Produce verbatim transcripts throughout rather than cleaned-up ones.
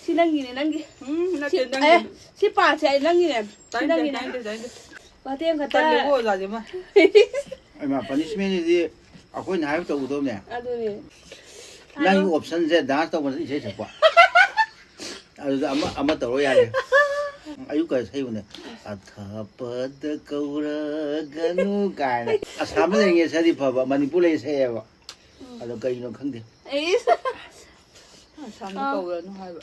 ꯁꯤ ꯅꯪꯒꯤꯅꯦ, ꯅꯪꯒꯤ꯫ ꯎꯝ, ꯅꯠꯇꯦ, ꯁꯤ, ꯅꯪꯒꯤ꯫ ꯑꯦ, ꯁꯤ ꯄꯥꯁꯦ ꯑꯩ ꯅꯪꯒꯤꯅꯦ꯫ ꯁꯤ ꯇꯥꯏꯟꯗꯦ, ꯅꯪꯒꯤꯅꯦ꯫ ꯇꯥꯏꯟꯗꯦ, ꯇꯥꯏꯟꯗꯦ꯫ ꯃꯇꯦꯡ ꯈꯛꯇ꯫ ꯇꯜꯂꯦꯀꯣ, ꯑꯣꯖꯥꯁꯦ ꯃꯥ꯫ ꯑꯩꯃ ꯄꯅꯤꯁꯃꯦꯟꯁꯤꯗꯤ ꯑꯩꯈꯣꯏꯅ ꯍꯥꯏꯕ ꯇꯧꯒꯗꯧꯅꯦ꯫ ꯑꯗꯨꯅꯦ꯫ ꯅꯪꯒꯤ ꯑꯣꯞꯁꯟꯁꯦ ꯗꯥꯟꯁ ꯇꯧꯕꯗ ꯏꯁꯩ ꯁꯛꯄ꯫ ꯑꯗꯨꯗ ꯑꯃ ꯑꯃ ꯇꯧꯔꯣ ꯌꯥꯔꯦ꯫ ꯑꯌꯨꯛꯀ ꯁꯛꯏꯕꯅꯦ꯫ "ꯑꯊꯥꯞꯄꯗ ꯀꯧꯔꯒꯅꯨ" ꯀꯥꯏꯅ꯫ ꯑꯁꯥꯝꯗ ꯂꯩꯔꯤꯉꯩ ꯁꯛꯑꯗꯤ ꯐꯕ, ꯃꯅꯤꯄꯨꯔ ꯂꯩ ꯁꯛꯑꯦꯕ꯫ ꯑꯗꯣ ꯀꯩꯒꯤꯅꯣ ꯈꯪꯗꯦ꯫ ꯑꯩꯁ꯫ ꯑꯁꯥꯝꯗ ꯀꯧꯔꯅꯨ ꯍꯥꯏꯕ꯫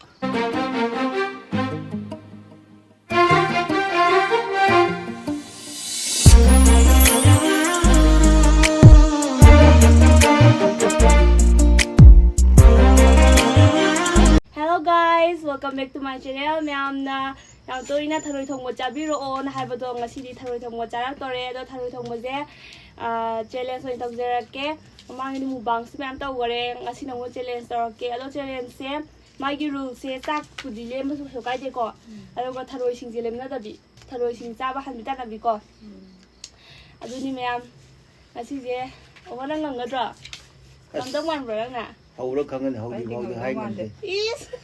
Hello guys, welcome back to my channel. ꯃꯌꯥꯝꯅ ꯌꯥꯝ ꯇꯣꯏꯅ ꯊꯔꯣꯏ ꯊꯣꯡꯕ ꯆꯥꯕꯤꯔꯛꯑꯣꯅ ꯍꯥꯏꯕꯗꯣ ꯉꯁꯤꯗꯤ ꯊꯔꯣꯏ ꯊꯣꯡꯕ ꯆꯥꯔꯛꯇꯣꯔꯦ꯫ ꯑꯗꯣ ꯊꯔꯣꯏ ꯊꯣꯡꯕꯁꯦ ꯆꯦꯂꯦꯟꯖ ꯑꯣꯏꯅ ꯇꯧꯖꯔꯛꯀꯦ꯫ ꯃꯃꯥꯡꯒꯤꯗꯤ ꯃꯨꯛꯕꯥꯡꯁꯨ ꯃꯌꯥꯝ ꯇꯧꯈꯔꯦ, ꯉꯁꯤꯅ ꯑꯃꯨꯛ ꯆꯦꯂꯦꯟꯖ ꯇꯧꯔꯛꯀꯦ꯫ ꯑꯗꯣ ꯆꯦꯂꯦꯟꯖꯁꯦ ꯃꯥꯒꯤ ꯔꯨꯜꯁꯦ ꯆꯥꯛꯄꯨꯗꯤ ꯂꯦꯝꯕꯁꯨ ꯀꯩꯁꯨ ꯀꯥꯏꯗꯦꯀꯣ, ꯑꯗꯨꯒ ꯊꯔꯣꯏꯁꯤꯡꯁꯦ ꯂꯦꯝꯅꯗꯕꯤ, ꯊꯔꯣꯏꯁꯤꯡ ꯆꯥꯕ ꯍꯟꯕꯤ ꯇꯥꯟꯅꯕꯤꯀꯣ꯫ ꯑꯗꯨꯅꯤ ꯃꯌꯥꯝ ꯉꯁꯤꯁꯦ꯫ ꯑꯣ, ꯅꯪ ꯉꯝꯒꯗ꯭ꯔꯣ? ꯉꯝꯗꯧ ꯃꯥꯟꯕ꯭ꯔꯣ ꯅꯪꯅ? ꯍꯧꯔ ꯈꯪꯒꯅꯤ, ꯍꯧꯗ꯭ꯔꯤ ꯑꯩꯗꯤ ꯐꯥꯎꯗꯤ ꯉꯝꯗꯧ ꯍꯥꯏ ꯃꯥꯟꯗꯦ꯫ ꯉꯝꯗꯦ꯫ ꯏꯁ!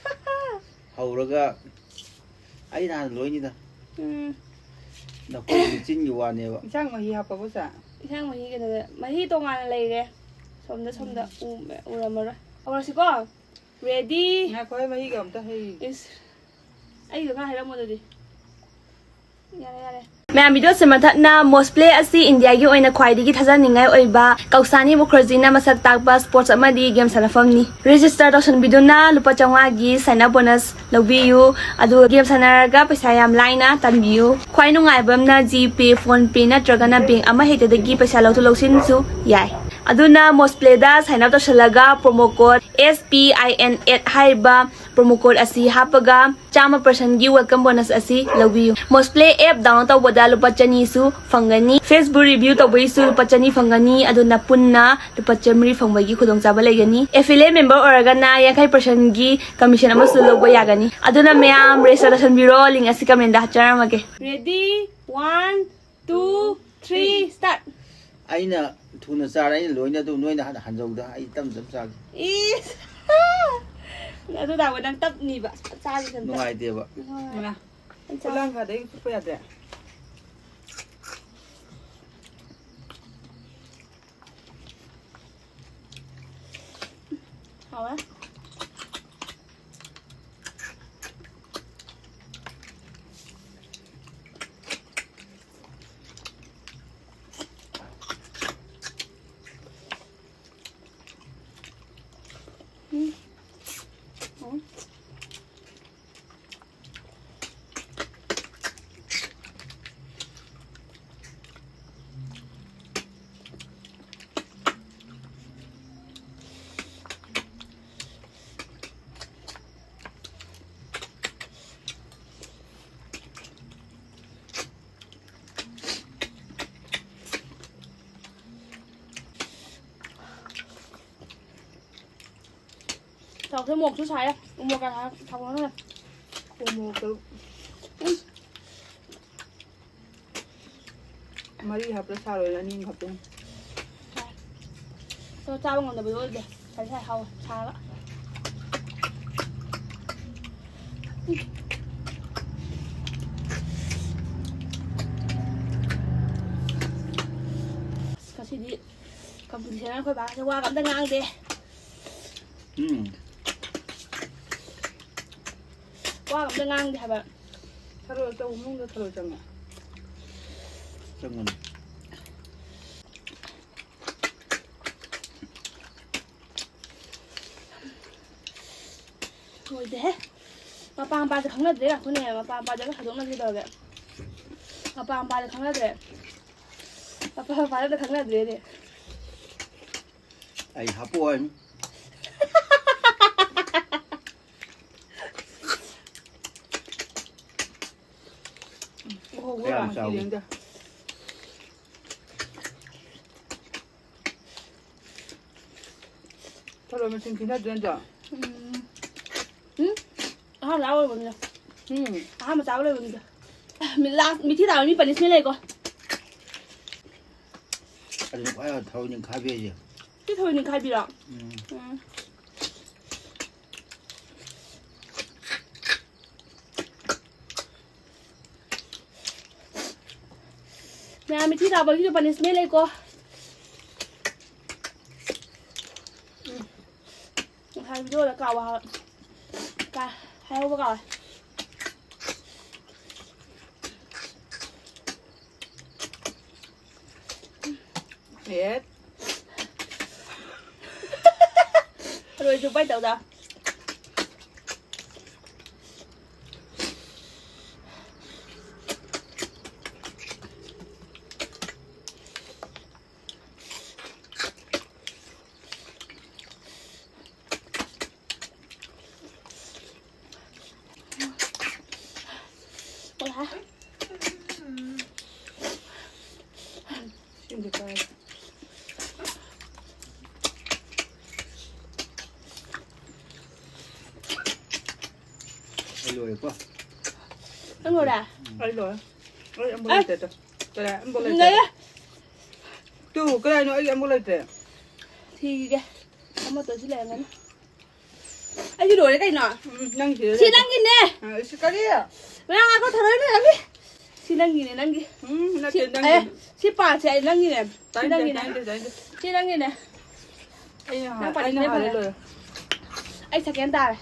ꯍꯧꯔꯒ ꯑꯩꯅ ꯍꯥꯟꯅ ꯂꯣꯏꯅꯤꯗ꯫ ꯎꯝ, ꯅꯈꯣꯏꯒꯤ ꯆꯤꯟꯒꯤ ꯋꯥꯅꯦꯕ꯫ ꯏꯟꯁꯥꯡ ꯃꯍꯤ ꯍꯥꯞꯄꯕꯣ, ꯁꯦ? ꯏꯟꯁꯥꯡ ꯃꯍꯤ ꯀꯩꯅꯣꯗ, ꯃꯍꯤ ꯇꯣꯉꯥꯟꯅ ꯂꯩꯔꯦ꯫ ꯁꯣꯝꯗ, ꯁꯣꯝꯗ ꯎ- ꯎꯔꯝꯃꯔꯣꯏ꯫ ꯍꯧꯔꯁꯤꯀꯣ? ꯔꯦꯗꯤ? ꯉꯥꯏꯈꯣꯍꯦ, ꯃꯍꯤꯒ ꯑꯝꯇ ꯍꯩ꯫ ꯏꯁ, ꯑꯩꯒꯤꯗꯣ ꯈꯔ ꯍꯥꯏꯔꯝꯃꯣ ꯑꯗꯨꯗꯤ꯫ ꯌꯥꯔꯦ, ꯌꯥꯔꯦ꯫ ꯃꯌꯥꯝ, ꯚꯤꯗꯤꯑꯣꯁꯦ ꯃꯊꯛꯅ ꯃꯣꯁꯄ꯭ꯂꯦ ꯑꯁꯤ ꯏꯟꯗꯤꯌꯥꯒꯤ ꯑꯣꯏꯅ ꯈ꯭ꯋꯥꯏꯗꯒꯤ ꯊꯥꯖꯅꯤꯡꯉꯥꯏ ꯑꯣꯏꯕ ꯀꯧꯁꯥꯅꯤ ꯃꯨꯈꯔꯖꯤꯅ ꯃꯁꯛ ꯇꯥꯛꯄ ꯁ꯭ꯄꯣꯔꯠꯁ ꯑꯃꯗꯤ ꯒꯦꯝ ꯁꯥꯟꯅꯐꯝꯅꯤ꯫ ꯔꯦꯖꯤꯁꯇꯔ ꯇꯧꯁꯟꯕꯤꯗꯨꯅ ꯂꯨꯄꯥ ꯆꯥꯝꯃꯉꯥꯒꯤ ꯁꯥꯏꯟ ꯑꯞ ꯕꯣꯅꯁ ꯂꯧꯕꯤꯌꯨ, ꯑꯗꯨꯒ ꯒꯦꯝ ꯁꯥꯟꯅꯔꯒ ꯄꯩꯁꯥ ꯌꯥꯝ ꯂꯥꯏꯅ ꯇꯥꯟꯕꯤꯌꯨ꯫ ꯈ꯭ꯋꯥꯏ ꯅꯨꯡꯉꯥꯏꯕ ꯑꯃꯅ ꯖꯤ ꯄꯦ, ꯐꯣꯟ ꯄꯦ ꯅꯠꯇ꯭ꯔꯒꯅ ꯕꯦꯡ ꯑꯃ ꯍꯦꯛꯇꯗꯒꯤ ꯄꯩꯁꯥ ꯂꯧꯊꯣꯛ ꯂꯧꯁꯤꯟꯁꯨ ꯌꯥꯏ꯫ ꯑꯗꯨꯅ ꯃꯣꯁꯄ꯭ꯂꯦꯗ ꯁꯥꯏꯟ ꯑꯞ ꯇꯧꯁꯜꯂꯒ promo code S P I N eight ꯍꯥꯏꯔꯤꯕ ꯄ꯭ꯔꯣꯃꯣ ꯀꯣꯗ ꯑꯁꯤ ꯍꯥꯞꯄꯒ ꯆꯥꯝꯃ ꯄꯥꯔꯁꯦꯟꯒꯤ ꯋꯦꯜꯀꯝ ꯕꯣꯅꯁ ꯑꯁꯤ ꯂꯧꯕꯤꯌꯨ꯫ ꯃꯣꯁꯄ꯭ꯂꯦ ꯑꯦꯞ ꯗꯥꯎꯟꯂꯣꯗ ꯇꯧꯕꯗ ꯂꯨꯄꯥ ꯆꯅꯤꯁꯨ ꯐꯪꯒꯅꯤ꯫ ꯐꯦꯁꯕꯨꯛ ꯔꯤꯚ꯭ꯌꯨ ꯇꯧꯕꯒꯤꯁꯨ ꯂꯨꯄꯥ ꯆꯅꯤ ꯐꯪꯒꯅꯤ꯫ ꯑꯗꯨꯅ ꯄꯨꯟꯅ ꯂꯨꯄꯥ ꯆꯥꯃꯔꯤ ꯐꯪꯕꯒꯤ ꯈꯨꯗꯣꯡꯆꯥꯕ ꯂꯩꯒꯅꯤ꯫ ꯑꯦꯐꯤꯂꯤꯌꯦꯠ ꯃꯦꯝꯕꯔ ꯑꯣꯏꯔꯒꯅ ꯌꯥꯡꯈꯩ ꯄꯥꯔꯁꯦꯟꯒꯤ ꯀꯃꯤꯁꯟ ꯑꯃꯁꯨ ꯂꯧꯕ ꯌꯥꯒꯅꯤ꯫ ꯑꯗꯨꯅ ꯃꯌꯥꯝ ꯔꯦꯖꯤꯁꯇꯔ ꯇꯧꯁꯟꯕꯤꯔꯣ, ꯂꯤꯡ ꯑꯁꯤ command ꯍꯥꯞꯆꯔꯝꯃꯒꯦ꯫ Ready? One, two, three, start. ꯑꯩꯅ ꯊꯨꯅ ꯆꯥꯔꯦ, ꯑꯩꯅ ꯂꯣꯏꯅ ꯑꯗꯨ ꯅꯣꯏꯅ ꯍꯥꯟꯅ ꯍꯟꯖꯧꯗ, ꯑꯩ ꯇꯞ ꯇꯞ ꯆꯥꯒꯦ꯫ ꯏꯁ! ꯑꯗꯨ ꯇꯥꯕ ꯅꯪ ꯇꯞꯅꯤꯕ꯫ ꯆꯥꯒꯦ ꯈꯟꯕ꯫ ꯅꯨꯡꯉꯥꯏꯇꯦꯕ꯫ ꯍꯣꯏ꯫ ꯏꯃꯥ, ꯆꯥ-, ꯈꯨꯂꯥꯡ ꯈꯥꯗꯩ ꯆꯨꯞꯄ ꯌꯥꯗꯦ꯫ ꯍꯥꯎꯋꯦ꯫ ꯎꯝ꯫ ꯎꯝ꯫ ꯊꯥꯎꯁꯦ ꯃꯣꯔꯣꯛꯁꯨ ꯁꯥꯏꯌꯦ꯫ ꯎ ꯃꯣꯔꯣꯛꯀ ꯁꯥꯏ-, ꯊꯥꯎ ꯉꯧꯔꯒ꯫ ꯎ ꯃꯣꯔꯣꯛꯇꯨ ꯎꯝ꯫ ꯃꯔꯤ ꯍꯥꯞꯄꯗ ꯁꯥꯔꯣꯏꯅ ꯑꯅꯤ ꯑꯃ ꯍꯥꯞꯄꯦ꯫ ꯁꯥꯏ꯫ ꯑꯗꯣ ꯆꯥꯕ ꯉꯝꯗꯕꯗꯣ ꯑꯣꯏꯗꯦ꯫ ꯁꯥꯏ ꯁꯥꯏ ꯍꯥꯎꯋꯦ ꯁꯥꯔꯒ꯫ ꯎꯝ꯫ ꯑꯁ, ꯉꯁꯤꯗꯤ competition ꯑꯩꯈꯣꯏ ꯕꯥꯁꯦ ꯋꯥꯒ ꯑꯝꯇ ꯉꯥꯡꯗꯦ꯫ ꯎꯝ꯫ ꯋꯥ ꯑꯝꯇ ꯉꯥꯡꯗꯦ ꯍꯥꯏꯕ꯫ ꯊꯔꯣꯏ ꯑꯆꯧꯕ ꯃꯅꯨꯡꯗ ꯊꯔꯣꯏ ꯆꯪꯉꯦ꯫ ꯆꯪꯕꯅꯤ꯫ ꯂꯣꯏꯗꯦꯍꯦ꯫ ꯃꯄꯥ ꯃꯄꯥꯁꯦ ꯈꯪꯅꯗ꯭ꯔꯦ ꯉꯥꯏꯈꯣꯅꯦ꯫ ꯃꯄꯥ ꯃꯄꯥꯁꯦ ꯑꯝꯇ ꯈꯥꯏꯗꯣꯛꯅꯁꯤ ꯇꯧꯔꯒꯦ꯫ ꯃꯄꯥ ꯃꯄꯥꯁꯦ ꯈꯪꯅꯗ꯭ꯔꯦ꯫ ꯃꯄꯥ ꯃꯄꯥꯁꯦ ꯑꯝꯇ ꯈꯪꯅꯗ꯭ꯔꯦꯅꯦ꯫ ꯑꯩ ꯍꯥꯞꯄꯛꯑꯣ ꯍꯥꯏꯃꯤ꯫ ꯑꯣꯍꯣ, ꯀꯌꯥꯝ ꯆꯥꯎꯏ? ꯌꯦꯡꯗꯦ꯫ ꯊꯔꯣꯏ ꯃꯁꯤꯡ ꯊꯤꯅꯗ꯭ꯔꯦ ꯅꯠꯇ꯭ꯔꯣ? ꯎꯝ꯫ ꯎꯝ? ꯑꯍꯥꯟꯕ ꯆꯥꯕ ꯂꯣꯏꯕꯅꯤꯗ꯫ ꯎꯝ꯫ ꯑꯍꯥꯟꯕ ꯆꯥꯕ ꯂꯣꯏꯕꯅꯤꯗ꯫ ꯃꯤ last, ꯃꯤꯊꯤ ꯇꯥꯕ ꯃꯤ punishment ꯂꯩꯀꯣ꯫ ꯑꯗꯨꯅ ꯈ꯭ꯋꯥꯏ ꯊꯔꯣꯏ ꯅꯤꯡꯈꯥꯏꯕꯤ ꯍꯥꯏꯁꯦ꯫ ꯁꯤ ꯊꯔꯣꯏ ꯅꯤꯡꯈꯥꯏꯕꯤꯔꯣ? ꯎꯝ꯫ ꯎꯝ꯫ ꯃꯌꯥꯝ ꯃꯤꯊꯤ ꯇꯥꯕꯒꯤꯁꯨ punishment ꯂꯩꯀꯣ꯫ ꯎꯝ꯫ ꯉꯁꯥꯏ videoꯗ ꯀꯥꯎꯕ ꯍꯥꯏ-, ꯀꯥ-, ꯍꯥꯏꯍꯧꯕ ꯀꯥꯎꯋꯦ꯫ ꯑꯦ꯫ ꯊꯔꯣꯏ ꯆꯨꯞꯄꯩ ꯇꯧꯗ꯫ ꯁꯤꯃꯗꯤ ꯀꯥꯏ꯫ ꯑꯩ ꯂꯣꯏꯔꯦꯀꯣ꯫ ꯅꯪ ꯂꯣꯏꯔꯦ? ꯑꯩ ꯂꯣꯏꯔꯦ꯫ ꯑꯩ ꯑꯝꯕꯣ ꯑꯦ꯫ ꯂꯩꯇꯦ ꯑꯗꯣ꯫ ꯀꯗꯥꯏ? ꯑꯝꯕꯣ ꯂꯩꯇꯦ꯫ ꯂꯩꯌꯦ꯫ ꯇꯨ, ꯀꯗꯥꯏꯅꯣ? ꯑꯩꯒꯤ ꯑꯝꯕꯣ ꯂꯩꯇꯦ꯫ ꯊꯤꯒꯦ꯫ ꯑꯃꯠꯇꯁꯨ ꯂꯩꯔꯝꯒꯅꯤ꯫ ꯑꯩꯁꯨ ꯂꯣꯏꯔꯦ ꯀꯩꯅꯣ꯫ ꯎꯝ, ꯅꯪ ꯁꯤꯗ ꯁꯤ ꯂꯩꯔꯦ꯫ ꯅꯪꯒꯤꯅꯦ꯫ ꯑ, ꯁꯤ ꯀꯔꯤ? ꯃꯌꯥꯝ ꯉꯥꯏꯈꯣ, ꯊꯔꯣꯏ ꯂꯩꯔꯝꯃꯤ꯫ ꯁꯤ ꯅꯪꯒꯤꯅꯦ, ꯅꯪꯒꯤ꯫ ꯎꯝ, ꯅꯠꯇꯦ, ꯁꯤ, ꯅꯪꯒꯤ꯫ ꯑꯦ, ꯁꯤ ꯄꯥꯟꯁꯦ ꯑꯩ ꯅꯪꯒꯤꯅꯦ꯫ ꯁꯤ ꯇꯥꯅꯤꯡꯗꯦ, ꯅꯪꯒꯤꯅꯦ꯫ ꯇꯥꯅꯤꯡꯗꯦ, ꯇꯥꯅꯤꯡꯗꯦ꯫ ꯁꯤ ꯅꯪꯒꯤꯅꯦ꯫ ꯑꯩꯅ ꯅꯪ ꯍꯥ-, ꯄꯥꯅꯤꯡꯗꯦ ꯑꯩꯅ ꯍꯥꯜꯂꯦ ꯐꯔꯦ꯫ ꯂꯣꯏꯔꯦ꯫ ꯑꯩ second ꯇꯥꯔꯦ꯫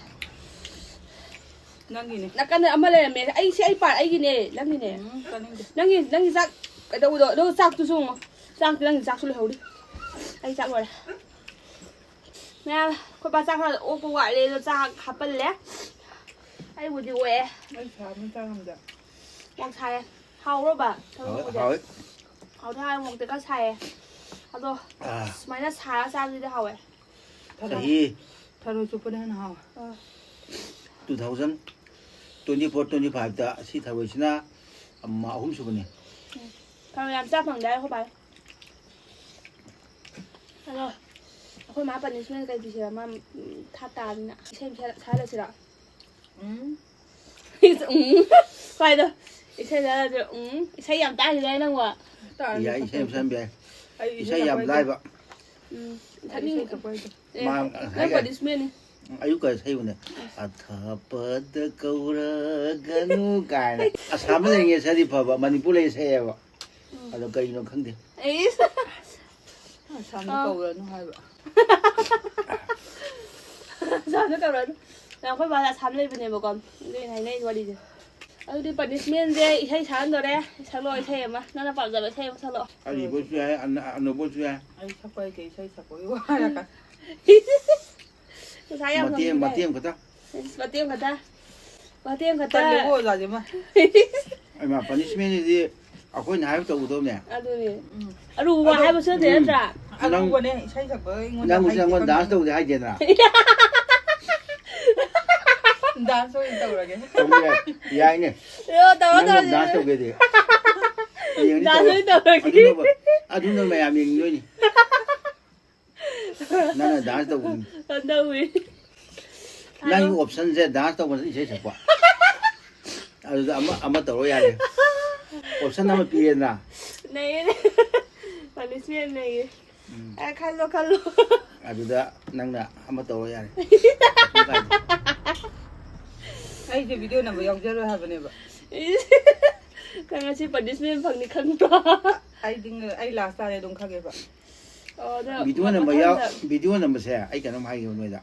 ꯅꯪꯒꯤꯅꯦ꯫ ꯅꯥꯀꯟꯗ ꯑꯃ ꯂꯩꯔꯝꯃꯦ꯫ ꯑꯩ ꯁꯤ ꯑꯩ ꯄꯥ-, ꯑꯩꯒꯤꯅꯦ, ꯅꯪꯒꯤꯅꯦ꯫ ꯎꯝ, ꯆꯥꯅꯤꯡꯗꯦ꯫ ꯅꯪꯒꯤ, ꯅꯪꯒꯤ ꯆꯥꯛ ꯀꯩꯗꯧꯕꯗꯣ? ꯑꯗꯨꯒ ꯆꯥꯛꯇꯨꯁꯨ ꯌꯦꯡꯉꯣ꯫ ꯆꯥꯛꯇꯨ, ꯅꯪꯒꯤ ꯆꯥꯛꯁꯨ ꯂꯣꯏꯍꯧꯔꯤ꯫ ꯑꯩ ꯆꯥꯛ ꯂꯣꯏꯔꯦ꯫ ꯃꯌꯥꯝ, ꯑꯩꯈꯣꯏ ꯄꯥ ꯆꯥꯛ ꯈꯔ ꯑꯣꯛꯄ ꯋꯥꯠꯂꯦ, ꯑꯗꯣ ꯆꯥꯛ ꯍꯥꯞꯄꯜꯂꯦ꯫ ꯑꯩꯕꯨꯗꯤ ꯑꯣꯛꯑꯦ꯫ ꯑꯩ ꯁꯥꯕꯅ ꯆꯥ ꯉꯝꯗꯦ꯫ ꯃꯣꯔꯣꯛ ꯁꯥꯏꯌꯦ꯫ ꯍꯥꯎꯕ꯭ꯔꯣ, ꯕꯥ? ꯍꯥꯎꯋꯦ, ꯊꯔꯣꯏ ꯍꯥꯎꯋꯦ꯫ ꯍꯥꯎꯗꯤ ꯍꯥꯎꯋꯦ, ꯃꯣꯔꯣꯛꯇꯤ ꯈꯔ ꯁꯥꯏꯌꯦ꯫ ꯑꯗꯣ, ꯑꯥ꯫ ꯁꯨꯃꯥꯏꯅ ꯁꯥꯔ ꯆꯥꯕꯗꯨꯗꯤ ꯍꯥꯎꯋꯦ꯫ ꯊꯔꯣꯏ꯫ ꯆꯍꯤ ꯊꯔꯣꯏ ꯆꯨꯞꯄꯅ ꯍꯦꯟꯅ ꯍꯥꯎꯋꯦ꯫ ꯑꯥ꯫ Two thousand twenty four twenty five ꯇ ꯑꯁꯤ ꯊꯔꯣꯏꯁꯤꯅ ꯑꯃ ꯑꯍꯨꯝ ꯁꯨꯕꯅꯤ꯫ ꯎꯝ꯫ ꯊꯔꯣꯏ ꯌꯥꯝ ꯆꯥ ꯐꯪꯗꯦ ꯑꯩꯈꯣꯏ ꯄꯥꯗꯤ꯫ ꯑꯗꯣ ꯑꯩꯈꯣꯏ ꯃꯥ punishment ꯀꯩ ꯄꯤꯁꯤꯔ? ꯃꯥ, ꯎꯝ, ꯊꯥ ꯇꯥꯕꯅꯤꯅ꯫ ꯏꯁꯩ ꯑꯃ ꯁꯛ-, ꯁꯛꯍꯜꯂꯁꯤꯔꯣ? ꯎꯝ꯫ ꯎꯝ꯫ ꯈ꯭ꯋꯥꯏꯗꯣ ꯏꯁꯩ ꯁꯛꯍꯜꯂꯁꯤꯔ? ꯎꯝ꯫ ꯏꯁꯩ ꯌꯥꯝ ꯇꯥꯈꯤꯗꯥꯏ ꯅꯪꯕꯣ? ꯇꯥꯔꯁꯨ ꯌꯥꯏ, ꯏꯁꯩ ꯑꯃ ꯁꯛꯄ ꯍꯩꯇꯦ꯫ ꯁꯛꯍꯟꯕ ꯌꯥꯏ꯫ ꯑꯩ ꯏꯁꯩ ꯏꯁꯩ ꯌꯥꯝ ꯁꯛꯄ ꯍꯩꯇꯦ꯫ ꯂꯥꯏꯕ꯫ ꯎꯝ꯫ ꯑꯩ ꯁꯛꯅꯤꯡ-, ꯏꯁꯩ ꯁꯛꯄ ꯍꯩꯇꯦ꯫ ꯑꯦ, ꯃꯥ ꯅꯪ ꯍꯥꯏ ꯌꯥꯏ꯫ Punishment ꯅꯤ꯫ ꯑꯌꯨꯛꯀ ꯁꯛꯏꯕꯅꯦ꯫ "ꯑꯊꯥꯞꯄꯗ ꯀꯧꯔꯒꯅꯨ" ꯀꯥꯏꯅ꯫ ꯑꯁꯥꯝꯗ ꯂꯩꯔꯤꯉꯩ ꯁꯛꯑꯗꯤ ꯐꯕ, ꯃꯅꯤꯄꯨꯔ ꯂꯩ ꯁꯛꯑꯦꯕ꯫ ꯎꯝ꯫ ꯑꯗꯣ ꯀꯩꯅꯣ ꯈꯪꯗꯦ꯫ ꯑꯩꯁ꯫ ꯑꯁꯥꯝꯗ ꯑꯥ꯫ ꯀꯧꯔꯅꯨ ꯍꯥꯏꯕ꯫ ꯑꯁꯥꯝꯗ ꯀꯧꯔꯅꯨ꯫ ꯑꯩꯈꯣꯏ ꯕꯥꯁꯦ ꯑꯁꯥꯝ ꯂꯩꯕꯅꯦꯕꯀꯣ꯫ ꯑꯗꯨꯏꯅꯦ ꯍꯥꯏꯅꯩ ꯋꯥꯔꯤꯁꯦ꯫ ꯑꯗꯨꯗꯤ punishment ꯁꯦ ꯏꯁꯩ ꯁꯛꯍꯟꯗꯣꯔꯦ꯫ ꯁꯛꯂꯛꯑꯣ ꯏꯁꯩ ꯑꯃ꯫ ꯅꯪꯅ ꯄꯥꯝꯖꯕ ꯏꯁꯩ ꯑꯃ ꯁꯛꯂꯛꯑꯣ꯫ ꯑꯔꯤꯕꯁꯨ ꯌꯥꯏ, ꯑꯅ-, ꯑꯅꯧꯕꯁꯨ ꯌꯥꯏ꯫ ꯑꯩ ꯁꯛꯄ ꯍꯩꯇꯦ, ꯏꯁꯩ ꯁꯛꯄꯒꯤ ꯋꯥ ꯍꯥꯏꯔꯛꯀꯅꯨ꯫ ꯉꯁꯥꯏ ꯌꯥꯝ ꯃꯇꯦꯛ, ꯉꯝꯈꯤꯗꯥꯏ? ꯃꯇꯦꯛ ꯑꯃꯈꯛꯇ꯫ ꯏꯁ, ꯃꯇꯦꯛ ꯑꯃꯈꯛꯇ꯫ ꯃꯇꯦꯛ ꯑꯃꯈꯛꯇ꯫ ꯇꯜꯂꯦꯀꯣ ꯑꯣꯖꯥꯁꯦ ꯃꯥ꯫ ꯍꯩꯃꯥ, punishment ꯁꯤꯗꯤ ꯑꯩꯈꯣꯏꯅ ꯍꯥꯏꯕ ꯇꯧꯒꯗꯧꯅꯦ꯫ ꯑꯗꯨꯅꯦ꯫ ꯎꯝ꯫ ꯑꯔꯨꯕ ꯑꯗꯣ ꯍꯥꯏꯕꯁꯨ ꯅꯠꯇꯦ, ꯎꯝ꯫ ꯅꯠꯇ꯭ꯔꯥ? ꯅꯪ, ꯑꯔꯨꯕꯅꯦ, ꯏꯁꯩ ꯁꯛꯄ ꯑꯩꯉꯣꯟꯗ ꯅꯪꯁꯨ ꯍꯩꯇꯦ ꯑꯩꯉꯣꯟꯗ ꯈꯪꯗꯦ꯫ Dance ꯇꯧꯁꯦ ꯍꯥꯏꯗꯦꯗꯅ꯫ Dance ꯑꯣꯏꯅ ꯇꯧꯔꯒꯦ꯫ ꯇꯧꯕ ꯌꯥꯏ꯫ ꯌꯥꯏꯅꯦ꯫ ꯑꯣ, ꯇꯧꯔꯣ, ꯅꯪ ꯇꯧꯔꯣ, ꯅꯪ dance ꯇꯧꯔꯣ꯫ ꯇꯧꯒꯦꯗꯤ꯫ ꯌꯦꯡꯅꯤ, dance ꯇꯧꯔꯣ꯫ ꯑꯣꯏꯅ ꯇꯧꯔꯒꯦ꯫ ꯑꯗꯨꯅꯕꯨ, ꯑꯗꯨꯅ ꯃꯌꯥꯝ ꯌꯦꯡꯗꯣꯏꯅꯤ꯫ ꯅꯪꯅ dance ꯇꯧꯕ꯫ ꯇꯧꯋꯤ꯫ ꯅꯪꯒꯤ ꯍꯥꯏꯔꯣ꯫ Option ꯁꯦ dance ꯇꯧꯕ ꯅꯠꯇ꯭ꯔ ꯏꯁꯩ ꯁꯛꯄ꯫ ꯑꯗꯨꯗ ꯑꯃ, ꯑꯃ ꯇꯧꯔꯣ ꯌꯥꯔꯦ꯫ Option ꯑꯃ ꯄꯤꯔꯦꯗꯅ꯫ ꯅꯩꯔꯦ꯫ Punishment ꯅꯩꯔꯦ꯫ ꯎꯝ꯫ ꯑꯦ, ꯈꯜꯂꯣ, ꯈꯜꯂꯣ꯫ ꯑꯗꯨꯗ ꯅꯪꯅ ꯑꯃ ꯇꯧꯔꯣ ꯌꯥꯔꯦ꯫ ꯀꯩꯁꯨꯝ ꯀꯥꯏꯗꯦ꯫ ꯑꯩꯁꯦ video ꯅꯝꯕ ꯌꯥꯎꯖꯔꯣꯏ ꯍꯥꯏꯕꯅꯦꯕ꯫ ꯅꯪ ꯉꯁꯤ punishment ꯐꯪꯅꯤ ꯈꯪꯕ꯭ꯔꯣ? ꯑꯩꯗꯤ ꯉ-, ꯑꯩ last ꯇꯥꯔꯦ ꯑꯗꯨꯝ ꯈꯪꯉꯦꯕ꯫ ꯑꯣ, ꯑꯗꯣ video ꯃ-, ꯅꯝꯕ ꯌꯥꯎ-, ꯃꯊꯪꯗ video ꯅꯝꯕꯁꯦ ꯑꯩ ꯀꯩꯅꯣꯝ ꯍꯥꯏꯒꯦꯕ ꯅꯣꯏꯗ꯫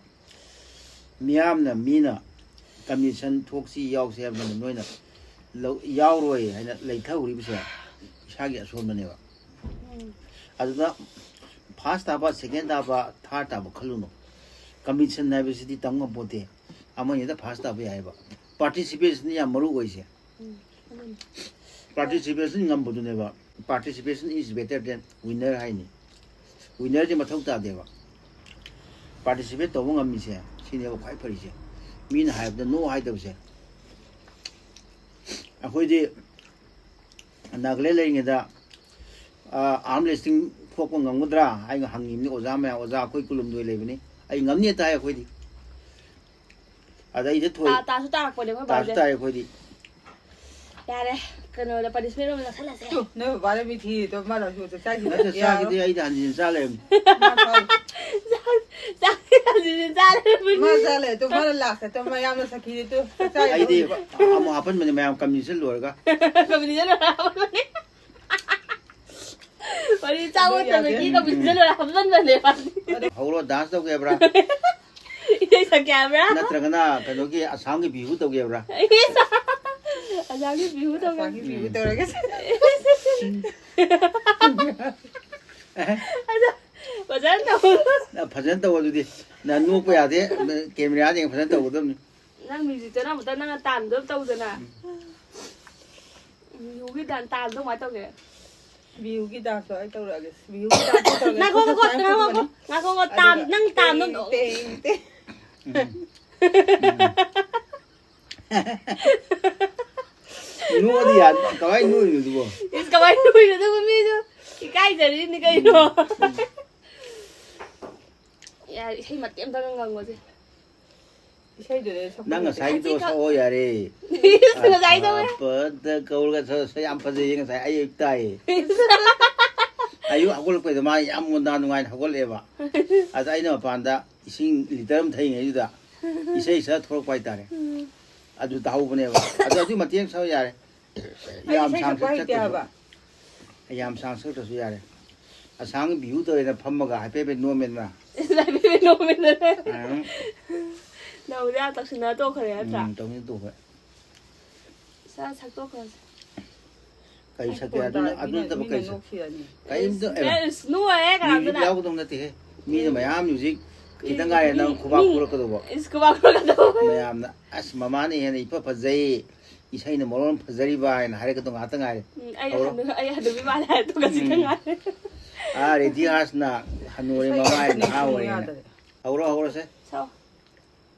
ꯃꯤꯌꯥꯝꯅ, ꯃꯤꯅ commission ꯊꯣꯛꯁꯤ ꯌꯥꯎꯁꯤ ꯍꯥꯏꯕꯗꯨꯅ ꯅꯣꯏꯅ ꯂꯧ-, ꯌꯥꯎꯔꯣꯏ ꯍꯥꯏꯅ ꯂꯩꯊꯍꯧꯔꯤꯕꯁꯦ ꯏꯁꯥꯒꯤ ꯑꯁꯣꯟꯕꯅꯦꯕ꯫ ꯎꯝ꯫ ꯑꯗꯨꯅ first ꯇꯥꯕ, second ꯇꯥꯕ, third ꯇꯥꯕ ꯈꯜꯂꯨꯅꯨ꯫ Commission ꯍꯥꯏꯕꯁꯤꯗꯤ ꯇꯝ ꯉꯝꯄꯣꯟꯇꯦ꯫ ꯑꯃꯅꯤꯗ first ꯇꯥꯕ ꯌꯥꯏꯑꯕ꯫ Participation ꯌꯥꯝ ꯃꯔꯨ ꯑꯣꯏꯁꯦ꯫ ꯎꯝ, ꯑꯗꯨꯅꯤ꯫ Participation ꯉꯝꯕꯗꯨꯅꯦꯕ꯫ Participation is better than winner ꯍꯥꯏꯅꯤ꯫ Winner ꯁꯦ ꯃꯊꯧ ꯇꯥꯗꯦꯕ꯫ Participate ꯇꯧꯕ ꯉꯝꯃꯤꯁꯦ ꯁꯤꯅꯦꯕ ꯈ꯭ꯋꯥꯏ ꯐꯔꯤꯁꯦ꯫ ꯃꯤꯅ ꯍꯥꯏꯕꯗ no ꯍꯥꯏꯗꯕꯁꯦ꯫ ꯑꯩꯈꯣꯏꯗꯤ ꯅꯥꯒꯥꯂꯦꯟ ꯂꯩꯔꯤꯉꯩꯗ, ꯑ, arm wrestling ꯊꯣꯛꯄ ꯉꯝꯒꯗ꯭ꯔꯥ ꯍꯥꯏꯅ ꯍꯪꯉꯤꯕꯅꯤ ꯑꯣꯖꯥ ꯃꯌꯥꯝ꯫ ꯑꯣꯖꯥ ꯑꯩꯈꯣꯏ ꯀꯨꯂꯨꯝꯗꯣꯏ ꯂꯩꯕꯅꯤ꯫ ꯑꯩ ꯉꯝꯅꯤ ꯇꯥꯏ ꯑꯩꯈꯣꯏꯗꯤ꯫ ꯑꯗ ꯑꯩꯗ ꯊꯣꯏ-, ꯇꯥ-, ꯇꯥꯁꯨ ꯇꯥꯔꯛꯄꯅꯦ ꯑꯩꯈꯣꯏ ꯇꯥꯁꯨ ꯕꯥꯁꯦ꯫ ꯇꯥꯏ ꯑꯩꯈꯣꯏꯗꯤ꯫ ꯌꯥꯔꯦ, ꯀꯩꯅꯣꯗ punishment ꯑꯃ ꯆꯥꯁꯜꯂꯁꯦ꯫ ꯇꯨ, ꯅꯣꯏ ꯕꯕꯥꯗ ꯃꯤꯊꯤ ꯇꯣ ꯃꯥꯅ ꯍꯧꯖꯤꯛ ꯆꯥꯛ ꯆꯥꯏꯁꯤꯅ ꯅꯠꯇꯦ, ꯌꯥꯔꯣꯏ꯫ ꯆꯥꯛꯀꯤꯗꯤ ꯑꯩꯗꯤ ꯍꯟꯖꯤꯟ ꯆꯥ ꯂꯩꯔꯝꯅꯤ꯫ ꯃꯥ ꯆꯥꯎ-, ꯆꯥꯛ-, ꯆꯥꯛꯇꯤ ꯍꯟꯖꯤꯟ ꯆꯥ ꯂꯩꯔꯝꯃꯅꯤ꯫ ꯃꯥ ꯆꯥ ꯂꯩꯔꯦ꯫ ꯇꯨ, ꯃꯥꯅ last ꯇ ꯃꯌꯥꯝꯅ ꯁꯈꯤꯗꯤ ꯇꯨ, ꯆꯥꯛ ꯆꯥꯏꯗꯣ ꯑꯩꯗꯤ ꯎꯕ꯫ ꯑꯃꯨꯛ ꯍꯥꯞꯄꯟꯕꯅꯦ ꯃꯌꯥꯝ combination ꯂꯣꯏꯔꯒ꯫ Combination ꯂꯣꯏꯔꯒ ꯍꯥꯞꯄꯟꯕꯅꯦ꯫ ꯋꯥꯔꯤ ꯆꯥꯕ ꯃꯇꯝꯗ ꯀꯦꯛ ꯀꯝꯄꯤꯇꯤꯁꯟ ꯂꯣꯏꯔ ꯍꯥꯞꯆꯟꯕꯅꯦꯕ꯫ ꯍꯧꯔꯣ, ꯗꯥꯟꯁ ꯇꯧꯒꯦ ꯍꯥꯏꯕ꯭ꯔꯥ? ꯏꯁꯩ ꯁꯛꯀꯦ ꯍꯥꯏꯕ꯭ꯔꯥ? ꯅꯠꯇ꯭ꯔꯒꯅ ꯀꯩꯅꯣꯒꯤ ꯑꯁꯥꯝꯒꯤ ꯕꯤꯍꯨ ꯇꯧꯒꯦ ꯍꯥꯏꯕ꯭ꯔꯥ? ꯑꯁꯥꯝꯒꯤ ꯕꯤꯍꯨ ꯇꯧꯒꯦ꯫ ꯑꯁꯥꯝꯒꯤ ꯕꯤꯍꯨ ꯇꯧꯔꯒꯦ꯫ ꯑꯗꯣ ꯐꯖꯅ ꯇꯧ꯫ ꯅ ꯐꯖꯅ ꯇꯧ ꯑꯗꯨꯗꯤ꯫ ꯅ ꯅꯣꯛꯄ ꯌꯥꯗꯦ꯫ ꯅ ꯀꯦꯃꯦꯔꯥꯗ ꯌꯦꯡ ꯐꯖꯅ ꯇꯧꯒꯗꯕꯅꯤ꯫ ꯅꯪ ꯃ꯭ꯌꯨꯖꯤꯛꯇꯅ ꯑꯃꯨꯛꯇ ꯅꯪꯅ ꯇꯥꯟꯗꯣ ꯇꯧꯗꯅ꯫ ꯕꯤꯍꯨꯒꯤ ꯗꯥꯟ-, ꯇꯥꯟꯗꯣ ꯀꯃꯥꯏꯅ ꯇꯧꯒꯦ? ꯕꯤꯍꯨꯒꯤ ꯗꯥꯟꯁꯇꯣ ꯑꯩ ꯇꯧꯔꯛꯑꯒꯦ꯫ ꯕꯤꯍꯨꯒꯤ ꯗꯥꯟꯁꯇꯣ ꯇꯧꯔꯒꯦ꯫ ꯉꯥꯏꯈꯣ, ꯈꯨꯠꯁꯦ ꯉꯥꯏꯈꯣ, ꯁꯨꯃꯥꯏꯅ ꯉꯥꯏꯈꯣ, ꯇꯧꯊꯣꯛꯀꯅꯤ꯫ ꯉꯥꯏꯈꯣ, ꯉꯥꯏꯈꯣ, ꯇꯥꯟ-, ꯑꯗꯨꯒ ꯅꯪ ꯇꯥꯟꯗꯣ ꯇꯦꯡ, ꯅꯣ-, ꯇꯦꯡ, ꯇꯦꯡ꯫ ꯎꯝ꯫ ꯎꯝ꯫ ꯅꯣꯛꯑꯗꯤ ꯌꯥ-, ꯀꯃꯥꯏꯅ ꯅꯣꯛꯏꯅꯣ ꯑꯗꯨꯕꯣ? ꯏꯁ, ꯀꯃꯥꯏꯅ ꯅꯣꯛꯏꯅꯣ ꯑꯗꯨꯕꯨ? ꯃꯤꯁꯨ ꯏꯀꯥꯏꯖꯔꯤꯅꯤ ꯀꯩꯅꯣ꯫ ꯎꯝ꯫ ꯌꯥꯔꯦ, ꯏꯁꯩ ꯃꯇꯦꯛ ꯑꯝꯇꯒ ꯉꯪꯉꯣꯁꯦ꯫ ꯏꯁꯩꯗꯨꯗ ꯁꯛꯄ ꯅꯪ ꯍꯩꯇꯦ꯫ ꯉꯁꯥꯏꯒꯤꯗꯣ ꯍꯧꯖꯤꯛꯀ-, ꯁꯛꯑꯣ ꯌꯥꯔꯦ꯫ ꯏꯁ, ꯉꯁꯥꯏ ꯇꯧꯋꯦ꯫ ꯑꯐꯕꯗ ꯀꯧꯔꯒ ꯁꯛ-, ꯁꯛ ꯌꯥꯝ ꯐꯖꯩꯌꯦ ꯉꯁꯥꯏ ꯑꯌꯨꯛ ꯇꯥꯏꯌꯦ꯫ ꯏꯁ꯫ ꯑꯌꯨꯛ ꯍꯧꯒꯠꯂꯛꯄꯩꯗ ꯃꯥ ꯌꯥꯝ ꯃꯣꯟꯗꯥ ꯅꯨꯡꯉꯥꯏꯅ ꯍꯧꯒꯠꯂꯛꯑꯦꯕ꯫ ꯑꯗ ꯑꯩꯅ ꯃꯄꯥꯟꯗ ꯏꯁꯤꯡ ꯂꯤꯇꯔ ꯑꯃ ꯊꯛꯏꯉꯩꯗꯨꯗ ꯏꯁꯩ ꯁꯛꯑ ꯊꯣꯛꯂꯛꯄ ꯍꯥꯏꯇꯥꯔꯦ꯫ ꯎꯝ꯫ ꯑꯗꯨ ꯇꯥꯍꯧꯕꯅꯦꯕ꯫ ꯑꯗꯣ ꯑꯗꯨꯏ ꯃꯇꯦꯛ ꯑꯃ ꯁꯛꯑꯣ ꯌꯥꯔꯦ꯫ ꯑꯩ ꯌꯥꯝ ꯏꯁꯩ ꯁꯥꯡ ꯁꯛꯄ ꯍꯩꯇꯦ ꯁꯛꯇ꯭ꯔꯁꯨ꯫ ꯍꯥꯏꯕ꯫ ꯌꯥꯝ ꯁꯥꯡ ꯁꯛꯇ꯭ꯔꯁꯨ ꯌꯥꯔꯦ꯫ ꯑꯁꯥꯡ ꯕꯤꯍꯨ ꯇꯧꯔꯦꯅ ꯐꯝꯃꯒ ꯍꯥꯏꯐꯦꯠ ꯍꯥꯏꯐꯦꯠ ꯅꯣꯝꯃꯦꯗꯅ꯫ ꯍꯥꯏꯐꯦꯠ ꯍꯥꯏꯐꯦꯠ ꯅꯣꯝꯃꯦꯗꯅ꯫ ꯎꯝ꯫ ꯅꯧꯗ ꯌꯥꯝ ꯇꯧꯁꯤꯟꯅ ꯇꯣꯛꯈ꯭ꯔꯦ ꯅꯠꯇ꯭ꯔꯥ? ꯎꯝ, ꯇꯧꯁꯤꯟꯅ ꯇꯣꯛꯈ꯭ꯔꯦ꯫ ꯁꯥ ꯁꯛꯇꯣꯛꯈ꯭ꯔꯁꯦ꯫ ꯀꯩ ꯑꯩ ꯁꯛꯀꯦ? ꯐꯣꯟ ꯑꯗꯨꯅ, ꯇꯥꯔꯦ, ꯑꯗꯨ ꯃꯤꯅ, ꯅꯠꯇꯕ ꯃꯤꯅ ꯀꯩ ꯁꯛ-, ꯅꯣꯛꯈꯤꯔꯅꯤ꯫ ꯀꯩꯝꯇ, ꯑꯦ, ꯑꯦ, ꯏꯁ, ꯅꯣꯛꯑꯣꯏꯍꯦ ꯃ꯭ꯌꯨꯖꯤꯛ ꯀꯅꯥꯝꯇꯅ꯫ ꯌꯥꯎꯒꯗꯧ ꯅꯠꯇꯦꯍꯦ꯫ ꯃꯤꯅ ꯎꯝ꯫ ꯃꯌꯥꯝ ꯃ꯭ꯌꯨꯖꯤꯛ ꯃꯤ, ꯈꯤꯇꯪ ꯉꯥꯏꯔꯦ ꯃꯤ, ꯅꯪ ꯈꯨꯕꯥꯛ ꯃꯤ, ꯈꯨꯔꯛꯀꯗꯧꯕ꯫ ꯏꯁ, ꯈꯨꯕꯥꯛ ꯈꯨꯔꯛꯀꯗꯧꯕ꯫ ꯃꯌꯥꯝꯅ, "ꯑꯁ, ꯃꯃꯥꯅ ꯍꯦꯟꯅ ꯏꯐ ꯐꯖꯩ, ꯏꯁꯩꯅ ꯃꯔꯣꯟ ꯑꯃ ꯐꯖꯔꯤꯕ" ꯍꯥꯏꯅ ꯍꯥꯏꯔꯛꯀꯗꯧ ꯉꯥꯛꯇ ꯉꯥꯏꯔꯦ꯫ ꯎꯝ, ꯑꯩ ꯍꯧꯔꯣ꯫ ꯍꯅꯨ-, ꯑꯩ ꯍꯅꯨꯕꯤ ꯃꯥꯜꯂꯦ ꯍꯥꯏꯔꯛꯇꯧ ꯈꯛꯇ ꯎꯝ꯫ ꯉꯥꯏꯔꯦ꯫ ꯑꯥ, ꯔꯦꯗꯤ ꯍꯥꯔꯁꯅ ꯍꯅꯨꯔꯦ, ꯏꯁꯩ ꯃꯃꯥ ꯍꯦꯟꯅ ꯅꯍꯥ ꯁꯛꯅꯤꯡꯕ ꯑꯣꯏꯔꯦꯅ꯫ ꯌꯥꯗꯔꯦ꯫ ꯍꯧꯔꯣ, ꯍꯧꯔꯣꯁꯦ꯫ ꯁꯛꯑꯣ꯫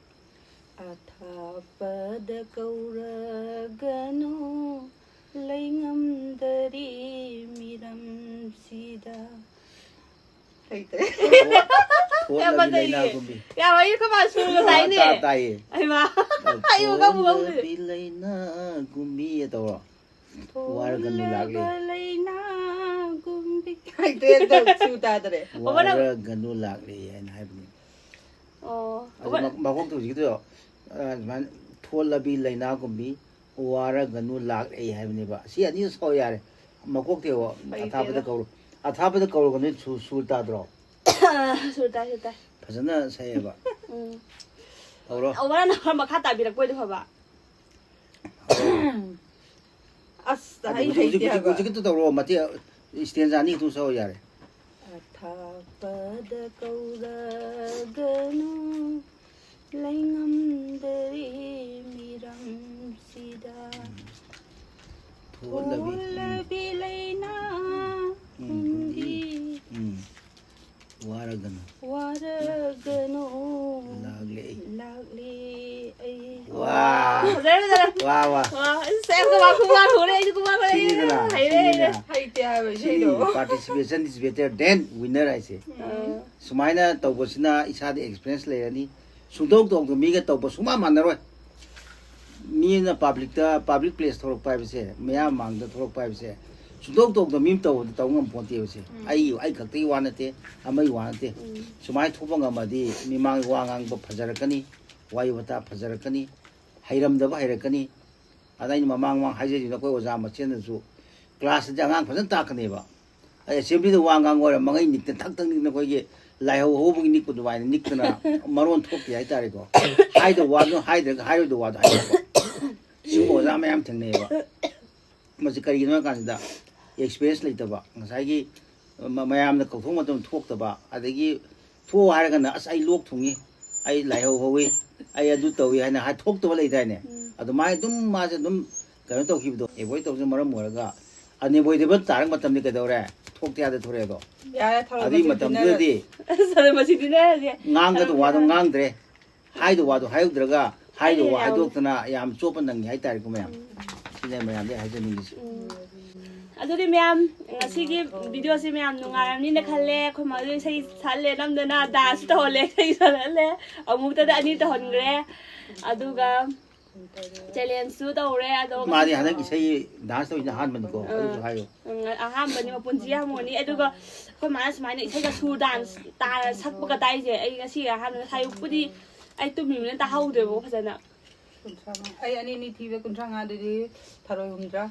ꯑꯊꯥꯞꯄꯗ ꯀꯧꯔꯒꯅꯨ, ꯂꯩꯉꯝꯗꯔꯦ ꯃꯤꯔꯝꯁꯤꯗ꯫ ꯍꯩꯇ꯭ꯔꯦ꯫ ꯊꯣꯠ-, ꯌꯥꯝ ꯊꯣꯠꯂꯕꯤ ꯐꯖꯩꯌꯦ꯫ ꯂꯩꯅꯥꯒꯨꯝꯕꯤ꯫ ꯌꯥꯝ ꯍꯩꯌꯦ, ꯑꯩꯈꯣꯏ ꯃꯥ ꯁꯨꯔꯒ ꯑꯥ, ꯇꯥꯏꯅꯦ꯫ ꯇꯥ-, ꯇꯥꯏꯌꯦ꯫ ꯑꯩ ꯃꯥ, ꯑꯩ ꯎꯒ ꯎꯒ ꯊꯣꯠꯂꯕꯤ ꯎꯗꯦ꯫ ꯂꯩꯅꯥꯒꯨꯝꯕꯤ ꯇꯧꯔꯣ꯫ ꯋꯥꯔꯒꯅꯨ ꯂꯥꯛꯂꯦ꯫ ꯊꯣꯠꯂꯕ ꯂꯩꯅꯥꯒꯨꯝꯕꯤ꯫ ꯍꯩꯇ꯭ꯔꯦ, ꯑꯝꯇ ꯁꯨ ꯇꯥꯗ꯭ꯔꯦ꯫ ꯑꯣ, ꯃꯔꯝ-, ꯋꯥꯔꯒꯅꯨ ꯂꯥꯛꯂꯦ ꯍꯥꯏꯅ ꯍꯥꯏꯕꯅꯤ꯫ ꯑꯣ, ꯑꯗꯨ ꯑꯣ, ꯃ-, ꯃꯀꯣꯛꯇ ꯍꯧꯖꯤꯛꯀꯤꯗꯣ, ꯑ, ꯑꯗꯨꯃꯥꯏꯅ ꯊꯣꯠꯂꯕꯤ ꯂꯩꯅꯥꯒꯨꯝꯕꯤ ꯋꯥꯔꯒꯅꯨ ꯂꯥꯛꯂꯦ ꯍꯥꯏꯕꯅꯦꯕ꯫ ꯁꯤ ꯑꯅꯤꯗꯨ ꯁꯛꯑꯣ ꯌꯥꯔꯦ꯫ ꯃꯀꯣꯛꯇ ꯌꯦꯡꯉꯣ, ꯍꯩꯇꯦꯗ꯫ ꯑꯊꯥꯞꯄꯗ ꯀꯧꯔꯣ꯫ ꯑꯊꯥꯞꯄꯗ ꯀꯧꯔꯒꯅꯤ ꯁꯨ-, ꯁꯨꯔ ꯇꯥꯗ꯭ꯔꯣ? ꯁꯨꯔ ꯇꯥꯏ, ꯁꯨꯔ ꯇꯥꯏ꯫ ꯐꯖꯅ ꯁꯛꯑꯦꯕ꯫ ꯎꯝ꯫ ꯍꯧꯔꯣ꯫ ꯑꯣ, ꯋꯥꯔꯅ ꯈꯔ ꯃꯈꯥ ꯇꯥꯕꯤꯔꯛꯄ ꯑꯣꯏꯗꯤ ꯐꯕ꯫ ꯑꯁ, ꯑꯗꯨ ꯑꯩ ꯍꯧꯖꯤꯛ, ꯍꯧꯖꯤꯛ, ꯍꯩꯇꯦ ꯍꯧꯖꯤꯛ, ꯍꯥꯏꯕ꯫ ꯍꯧꯖꯤꯛꯀꯤꯗꯨ ꯇꯧꯔꯣ, ꯃꯇꯦꯛ ꯏꯁꯇꯦꯟꯖꯥ ꯑꯅꯤ ꯈꯛꯇꯪ ꯁꯛꯑꯣ ꯌꯥꯔꯦ꯫ ꯑꯊꯥꯞꯄꯗ ꯀꯧꯔꯒꯅꯨ, ꯂꯩꯉꯝꯗꯔꯦ ꯃꯤꯔꯝꯁꯤꯗ꯫ ꯊꯣꯜꯂꯕꯤ꯫ ꯊꯣꯜꯂꯕꯤ ꯂꯩꯅꯥ ꯎꯝ, ꯍꯨꯝꯕꯤ꯫ ꯎꯝ꯫ ꯋꯥꯔꯒꯅꯨ꯫ ꯋꯥꯔꯒꯅꯨ꯫ ꯂꯥꯛꯂꯦ ꯑꯩ꯫ ꯂꯥꯛꯂꯦ ꯑꯩ꯫ ꯋꯥ꯫ ꯐꯖꯔꯦ, ꯐꯖꯔꯦ꯫ ꯋꯥ, ꯋꯥ꯫ ꯋꯥ, ꯑꯁ, ꯑꯩ ꯈꯨꯕꯥꯛ, ꯈꯨꯕꯥꯛ ꯍꯨꯔꯦ, ꯑꯩꯁꯨ ꯈꯨꯕꯥꯛ ꯍꯨꯔꯦ꯫ ꯁꯤꯅꯤꯗꯅ, ꯍꯩꯔꯦ, ꯍꯩꯔꯦ꯫ ꯁꯤꯅꯤꯗꯅ꯫ ꯍꯩꯇꯦ ꯍꯥꯏꯕ ꯁꯤꯅꯤ, ꯏꯁꯩꯗꯣ꯫ Participation is better than winner ꯍꯥꯏꯁꯦ꯫ ꯑꯥ꯫ ꯁꯨꯃꯥꯏꯅ ꯇꯧꯕꯁꯤꯅ ꯏꯁꯥꯗ experience ꯂꯩꯔꯅꯤ꯫ ꯁꯨꯡꯇꯧ ꯇꯧꯗꯕ ꯃꯤꯒ ꯇꯧꯕ ꯁꯨꯡꯃꯥꯟ ꯃꯥꯟꯅꯔꯣꯏ꯫ ꯃꯤꯅ publicꯇ, public place ꯊꯣꯛꯂꯛꯄ ꯍꯥꯏꯕꯁꯦ, ꯃꯌꯥꯝ ꯃꯥꯡꯗ ꯊꯣꯛꯂꯛꯄ ꯍꯥꯏꯕꯁꯦ, ꯁꯨꯡꯇꯧ ꯇꯧꯗꯕ ꯃꯤ ꯑꯃ ꯇꯧꯕꯗ ꯇꯧ ꯉꯝꯄꯣꯟꯇꯦꯕꯁꯦ꯫ ꯎꯝ꯫ ꯑꯩ, ꯑꯩ ꯈꯛꯇꯒꯤ ꯋꯥ ꯅꯠꯇꯦ, ꯑꯃꯒꯤ ꯋꯥ ꯅꯠꯇꯦ꯫ ꯎꯝ꯫ ꯁꯨꯃꯥꯏꯅ ꯊꯣꯛꯄ ꯉꯝꯃꯗꯤ ꯃꯤꯃꯥꯡꯒꯤ ꯋꯥ ꯉꯥꯡꯕ ꯐꯖꯔꯛꯀꯅꯤ, ꯋꯥꯍꯩ ꯋꯥꯇꯥ ꯐꯖꯔꯛꯀꯅꯤ, ꯍꯩꯔꯝꯗꯕ ꯍꯩꯔꯛꯀꯅꯤ꯫ ꯑꯗ ꯑꯩꯅ ꯃꯃꯥꯡ ꯃꯃꯥꯡ ꯍꯥꯏꯖꯔꯤꯅ ꯑꯩꯈꯣꯏ ꯑꯣꯖꯥ ꯃꯁꯦꯟꯗꯁꯨ classꯇꯗꯤ ꯑꯉꯥꯡ ꯐꯖꯅ ꯇꯥꯛꯀꯅꯦꯕ꯫ ꯑꯩ assemblyꯗ ꯋꯥ ꯉꯥꯡꯕ ꯑꯣꯏꯔ ꯃꯉꯩ ꯅꯤꯛꯇꯅ ꯊꯛ ꯊꯛ ꯅꯤꯛꯇꯅ ꯑꯩꯈꯣꯏꯒꯤ ꯂꯥꯏꯍꯧ ꯍꯧꯕꯒꯤ ꯅꯤꯛꯄ ꯑꯗꯨꯃꯥꯏꯅ ꯅꯤꯛꯇꯅ ꯃꯔꯣꯟ ꯊꯣꯛꯇꯦ ꯍꯥꯏꯇꯥꯔꯦꯀꯣ꯫ ꯍꯥꯏꯗꯕ ꯋꯥꯗꯨꯅ ꯍꯥꯏꯗ꯭ꯔꯒ ꯍꯥꯏꯔꯣꯏꯗꯕ ꯋꯥꯗꯣ ꯍꯥꯏꯗꯣꯛꯄ꯫ ꯁꯤꯒꯨꯝꯕ ꯑꯣꯖꯥ ꯃꯌꯥꯝ ꯊꯦꯡꯅꯩꯌꯦꯕ꯫ ꯃꯁꯤ ꯀꯔꯤꯒꯤꯅꯣ ꯍꯥꯏ ꯀꯥꯟꯁꯤꯗ experience ꯂꯩꯇꯕ꯫ ꯉꯁꯥꯏꯒꯤ ꯃ-, ꯃꯌꯥꯝꯅ ꯀꯧꯊꯣꯛ ꯃꯇꯝꯗ ꯊꯣꯛꯇꯕ, ꯑꯗꯒꯤ ꯊꯣꯛꯑꯣ ꯍꯥꯏꯔꯒꯅ "ꯑꯁ, ꯑꯩ ꯂꯣꯛ ꯊꯨꯡꯉꯤ, ꯑꯩ ꯂꯥꯏꯍꯧ ꯍꯧꯋꯤ, ꯑꯩ ꯑꯗꯨ ꯇꯧꯏ" ꯍꯥꯏꯅ ꯍꯥꯏ ꯊꯣꯛꯇꯕ ꯂꯩꯗꯥꯏꯅꯦ? ꯎꯝ꯫ ꯑꯗꯨꯃꯥꯏꯅ ꯑꯗꯨꯝ ꯃꯥꯁꯦ ꯑꯗꯨꯝ ꯀꯩꯅꯣ ꯇꯧꯈꯤꯕꯗꯣ, avoid ꯇꯧꯕꯁꯤꯅ ꯃꯔꯝ ꯑꯣꯏꯔꯒ unavoidable ꯇꯥꯔꯛꯄ ꯃꯇꯝꯗ ꯀꯩꯗꯧꯔꯦ? ꯊꯣꯛꯇ ꯌꯥꯗ ꯊꯣꯔꯛꯑꯦꯗꯣ꯫ ꯌꯥꯔꯦ, ꯊꯔꯣꯏ ꯑꯗꯨꯒꯤ ꯃꯆꯤꯟ ꯃꯇꯝꯗꯨꯗꯗꯤ ꯄꯤꯅꯔꯁꯤ꯫ ꯊꯔꯣꯏ ꯃꯆꯤꯟ ꯄꯤꯅꯔꯁꯦ꯫ ꯉꯥꯡꯒꯗꯕ ꯋꯥꯗꯣ ꯉꯥꯡꯗ꯭ꯔꯦ, ꯍꯥꯏꯗꯕ ꯋꯥꯗꯣ ꯍꯥꯏꯍꯧꯗ꯭ꯔꯒ ꯍꯥꯏꯗꯕ ꯋꯥ ꯍꯥꯏꯗꯣꯏꯅꯦ, ꯍꯥꯏꯗꯣꯛꯇꯅ ꯌꯥꯝ ꯆꯣꯞꯄ ꯅꯪꯉꯤ ꯍꯥꯏꯇꯥꯔꯦꯀꯣ ꯃꯌꯥꯝ꯫ ꯎꯝ꯫ ꯁꯤꯅꯦ ꯃꯌꯥꯝꯗꯒꯤ ꯍꯥꯏꯖꯅꯤꯡꯉꯤꯁꯦ꯫ ꯎꯝ꯫ ꯑꯗꯨꯗꯤ ꯃꯌꯥꯝ, ꯉꯁꯤꯒꯤ videoꯁꯦ ꯃꯌꯥꯝ ꯅꯨꯡꯉꯥꯏꯔꯝꯅꯤꯅ ꯈꯜꯂꯦ꯫ ꯑꯩꯈꯣꯏ ꯃꯥꯗꯣ ꯏꯁꯩ ꯁꯛꯍꯜꯂꯦ, ꯅꯝꯗꯅ danceꯁꯨ ꯇꯧꯍꯜꯂꯦ, ꯏꯁꯩ ꯁꯛꯍꯜꯂꯦ꯫ ꯑꯃꯨꯛꯇꯗ ꯑꯅꯤ ꯇꯧꯍꯟꯈ꯭ꯔꯦ꯫ ꯑꯗꯨꯒ challengeꯁꯨ ꯇꯧꯔꯦ꯫ ꯑꯗꯣ ꯃꯥꯗꯤ ꯍꯟꯗꯛ ꯏꯁꯩ dance ꯇꯧꯔꯤꯁꯦ ꯑꯍꯥꯟꯕꯅꯤꯀꯣ, ꯑꯗꯨꯁꯨ ꯍꯥꯏꯌꯣ꯫ ꯎꯝ, ꯑꯍꯥꯟꯕꯅꯤ, ꯃꯄꯨꯟꯁꯤ ꯍꯪꯉꯨꯅꯤ꯫ ꯑꯗꯨꯒ ꯑꯩꯈꯣꯏ ꯃꯥꯅ ꯁꯨꯃꯥꯏꯅ ꯏꯁꯩꯒ ꯁꯨꯔ dance ꯇꯥꯔ ꯁꯛꯄꯒ ꯇꯥꯏꯁꯦ ꯑꯩ ꯉꯁꯤ ꯑꯍꯥꯟꯕ꯫ ꯉꯁꯥꯏ ꯑꯌꯨꯛꯄꯨꯗꯤ ꯑꯩ ꯇꯨꯝꯃꯤꯕꯅꯤꯅ ꯇꯥꯍꯧꯗ꯭ꯔꯦꯕꯀꯣ ꯐꯖꯅ꯫ ꯀꯨꯟꯊ꯭ꯔꯥ ꯃꯉꯥ꯫ ꯑꯩ ꯑꯅꯤ ꯑꯅꯤ ꯊꯤꯕ ꯀꯨꯟꯊ꯭ꯔꯥ ꯃꯉꯥꯗꯨꯗꯤ ꯊꯔꯣꯏ ꯍꯨꯝꯗ꯭ꯔꯥ꯫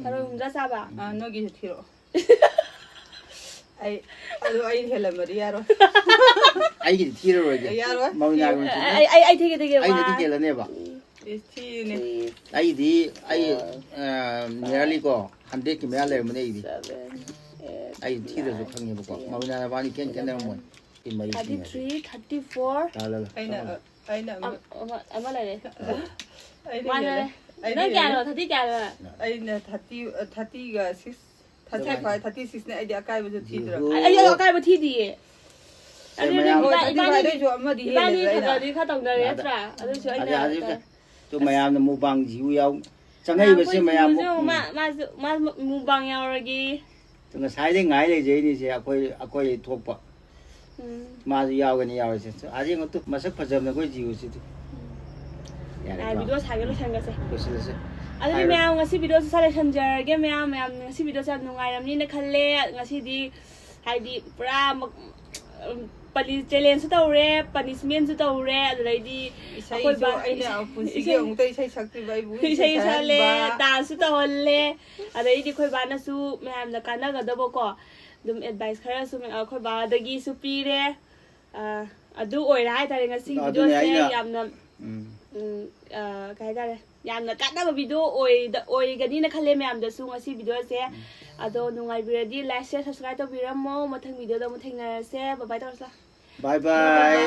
ꯊꯔꯣꯏ ꯍꯨꯝꯗ꯭ꯔꯥ ꯆꯥꯕ꯫ ꯑꯥ, ꯅꯣꯏꯒꯤꯁꯨ ꯊꯤꯔꯛꯑꯣ꯫ ꯑꯗꯨ ꯑꯩ ꯍꯦꯜꯂꯝꯃꯗꯤ ꯌꯥꯔꯣꯏ꯫ ꯑꯩꯒꯤꯗꯤ ꯊꯤꯔꯔꯣꯏꯒꯦ꯫ ꯌꯥꯔꯣꯏ꯫ ꯃꯃꯤꯅꯥꯒꯤ ꯑꯣꯏꯅ ꯊꯤꯔꯅꯤ꯫ ꯑꯩ ꯑꯩ ꯑꯩ ꯊꯤꯒꯦ ꯊꯤꯒꯦ ꯑꯩꯅꯗꯤ one, ꯍꯦꯜꯂꯅꯦꯕ꯫ ꯏꯁ, ꯊꯤꯅꯦ꯫ ꯑꯩꯗꯤ ꯑꯩ nearly ꯀꯣ hundredꯀꯤ ꯃꯌꯥ ꯂꯩꯔꯝꯃꯅꯤ ꯑꯩꯗꯤ꯫ Seven, eight, ꯑꯩ ꯊꯤꯔꯁꯨ ꯈꯪꯉꯦꯕꯀꯣ꯫ ꯃꯃꯤꯅꯥ ꯅꯕꯥꯅꯤ ꯈꯦꯟ ꯈꯦꯠꯅꯔꯝꯃꯣꯏ꯫ ꯁꯤ ꯃꯔꯤ thirty ꯊꯤꯅꯔꯗꯤ꯫ Three, thirty four. ꯇꯥ, ꯂꯥ, ꯂꯥ꯫ ꯑꯩꯅ ꯑꯩꯅ ꯑꯃ- ꯑꯃ ꯑꯃ ꯂꯩꯔꯦ꯫ ꯑꯩꯅ ꯃꯥꯅꯦ꯫ ꯍꯦꯜꯂꯦ꯫ ꯑꯩꯅ ꯅꯪ ꯀꯌꯥꯅꯣ? ꯍꯦꯜꯂꯦ꯫ Thirty ꯀꯌꯥꯅꯣ? ꯑꯩꯅ thirty thirtyꯒ six, thirty five, thirty sixꯅꯦ꯫ ꯑꯩꯗꯤ ꯑꯀꯥꯏꯕꯁꯨ ꯊꯤꯗ꯭ꯔꯕ꯫ ꯎꯝ꯫ ꯑꯩ ꯑꯩ ꯑꯀꯥꯏꯕ ꯊꯤꯗꯤꯌꯦ꯫ ꯁꯦ, ꯑꯗꯨꯅꯦ ꯃꯌꯥꯝ- ꯍꯣꯏ, ꯏꯕꯥ- thirty ꯏꯕꯥꯅꯤ fiveꯗꯩꯁꯨ ꯑꯃꯗꯤ ꯏꯕꯥꯅꯤ ꯍꯦꯜꯂꯦꯗ ꯑꯩꯅ꯫ ꯈꯔꯗꯤ ꯈꯔ ꯇꯧꯅꯔꯦ ꯅꯠꯇ꯭ꯔꯥ? ꯑꯗꯨꯁꯨ ꯑꯩꯅ ꯑꯗ ꯍꯧꯖꯤꯛ ꯇꯨ ꯃꯌꯥꯝꯅ ꯃꯨꯛꯕꯥꯡ ꯚ꯭ꯌꯨ ꯌꯥꯎ ꯆꯪꯉꯛꯏꯕꯁꯦ ꯃꯌꯥꯝ ꯃꯥꯁꯨ ꯃꯥ ꯃꯥꯁꯨ ꯃꯥ ꯃꯨꯛꯕꯥꯡ ꯌꯥꯎꯔꯒꯦ꯫ ꯉꯁꯥꯏꯗꯩ ꯉꯥꯏ ꯂꯩꯖꯩꯅꯤꯁꯦ ꯑꯩꯈꯣꯏ ꯑꯩꯈꯣꯏ ꯊꯣꯛꯄ꯫ ꯎꯝ꯫ ꯃꯥꯁꯨ ꯌꯥꯎꯒꯅꯤ ꯌꯥꯎꯔꯤꯁꯦ꯫ ꯑꯗꯨ ꯌꯦꯡꯉꯨ ꯇꯨ ꯃꯁꯛ ꯐꯖꯕꯅꯦ ꯑꯩꯈꯣꯏ ꯖꯤꯑꯣꯁꯤꯗꯤ꯫ ꯌꯥꯔꯦ, ꯌꯥꯔꯦ, ꯚꯤꯗꯤꯑꯣ ꯁꯥꯒꯦ ꯂꯣꯏꯁꯟꯒꯁꯦ꯫ ꯂꯣꯏꯁꯤꯜꯂꯁꯦ꯫ ꯑꯗꯨꯗꯤ ꯍꯥꯏꯔꯣ꯫ ꯃꯌꯥꯝ ꯉꯁꯤ ꯚꯤꯗꯤꯑꯣꯁꯦ ꯁ꯭ꯋꯥꯏ ꯂꯣꯏꯁꯟꯖꯔꯒꯦ꯫ ꯃꯌꯥꯝ ꯃꯌꯥꯝ ꯉꯁꯤ ꯚꯤꯗꯤꯑꯣꯁꯦ ꯌꯥꯝ ꯅꯨꯡꯉꯥꯏꯔꯝꯅꯤꯅ ꯈꯜꯂꯦ꯫ ꯉꯁꯤꯗꯤ ꯍꯥꯏꯗꯤ ꯄꯨꯔꯥ ꯃꯛ- ꯎꯝ, ꯄꯅꯤ- challengeꯁꯨ ꯇꯧꯔꯦ, punishmentꯁꯨ ꯇꯧꯔꯦ, ꯑꯗꯨꯗꯩꯗꯤ ꯑꯩꯈꯣꯏ ꯏꯁꯩꯁꯨ ꯕꯥ- ꯑꯩꯅ ꯏꯁꯩ- ꯄꯨꯟꯁꯤꯒꯤ ꯏꯁꯩ- ꯑꯃꯨꯛꯇ ꯏꯁꯩ ꯁꯛꯇ꯭ꯔꯤꯕ ꯑꯩꯕꯨ ꯏꯁꯩ ꯁꯛꯍꯜꯂꯦ, ꯁꯛꯍꯟꯕ꯫ danceꯁꯨ ꯇꯧꯍꯜꯂꯦ꯫ ꯑꯗꯩꯗꯤ ꯑꯩꯈꯣꯏ ꯕꯥꯅꯁꯨ ꯃꯌꯥꯝꯅ ꯀꯥꯟꯅꯒꯗꯕꯀꯣ ꯑꯗꯨꯝ advice ꯈꯔꯁꯨ ꯑꯩꯈꯣꯏ ꯕꯥꯗꯒꯤꯁꯨ ꯄꯤꯔꯦ꯫ ꯑ, ꯑꯗꯨ ꯑꯣꯏꯔꯦ ꯍꯥꯏꯇꯥꯔꯦ ꯉꯁꯤꯒꯤ ꯑꯗꯨꯅꯦ videoꯁꯦ꯫ ꯑꯩꯅ- ꯌꯥꯝꯅ ꯎꯝ꯫ ꯎꯝ, ꯑ, ꯀꯩ ꯍꯥꯏꯇꯥꯔꯦ, ꯌꯥꯝꯅ ꯀꯥꯟꯅꯕ video ꯑꯣꯏꯗ- ꯑꯣꯏꯒꯅꯤꯅ ꯈꯜꯂꯦ ꯃꯌꯥꯝꯗꯁꯨ ꯉꯁꯤ videoꯁꯦ꯫ ꯑꯗꯣ ꯅꯨꯡꯉꯥꯏꯕꯤꯔꯗꯤ like, share, subscribe ꯇꯧꯕꯤꯔꯝꯃꯣ꯫ ꯃꯊꯪ videoꯗ ꯑꯃꯨꯛ ꯊꯦꯡꯅꯔꯁꯦ꯫ Bye bye ꯇꯧꯔꯁꯤ ꯂꯥꯎ꯫ Bye bye.